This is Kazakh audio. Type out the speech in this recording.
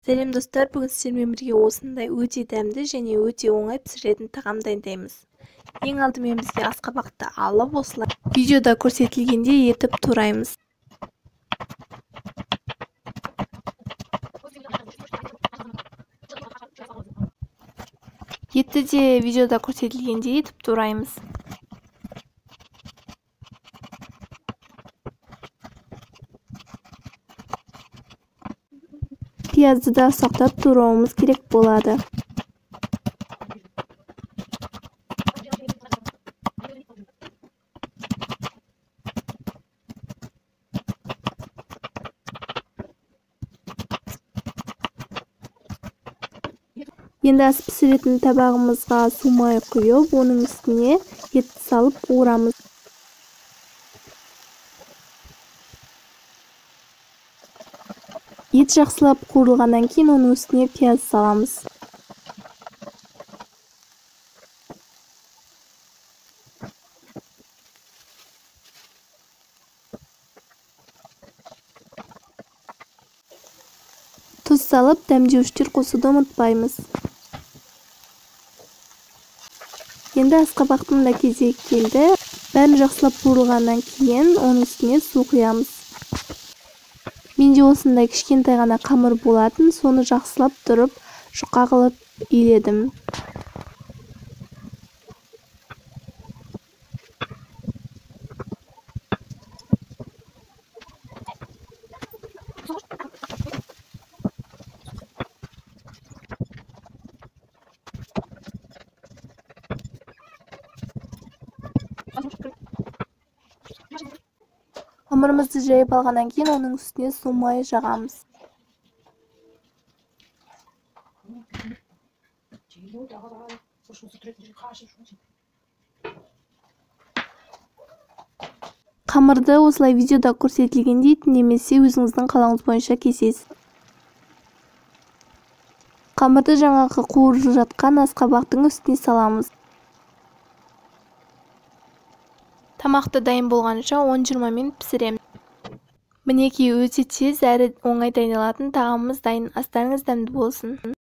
Сәлем достар, бүгін сіздермен бірге осындай өте дәмді және өте оңай пісірілетін тағам дайындаймыз. Ең алдымен бізге асқабақты алып осылай видеода көрсетілгендей етіп тураймыз. Етті де видеода көрсетілгендей етіп тураймыз. Пиязды да ұсақтап турауымыз керек болады. Енді ас пісіретін табағымызға су май құйып, оның үстіне етті салып қуырамыз. Ет жақсылап қуырылғаннан кейін оның үстіне пияз саламыз. Тұз салып, дәмдеуіштер қосуды ұмытпаймыз. Енді асқабақтың да кезегі келді. Бәрін жақсылап қуырылғаннан кейін оның үстіне су құямыз. Менде осындай кішкентай ғана қамыр болатын, соны жақсылап тұрып жұқа қылып иледім. Қамырымызды жайып алғаннан кейін оның үстіне су май жағамыз. Қамырды осылай видеода көрсетілгендей немесе өзіңіздің қалауыңыз бойынша кесесіз. Қамырды жаңағы қуырылып жатқан асқабақтың үстіне саламыз. Тамақты дайын болғанша 10-20 минут пісіреміз. Мінекей, өте тез әрі оңай дайындалатын тағамымыз дайын. Астарыңыз дәмді болсын.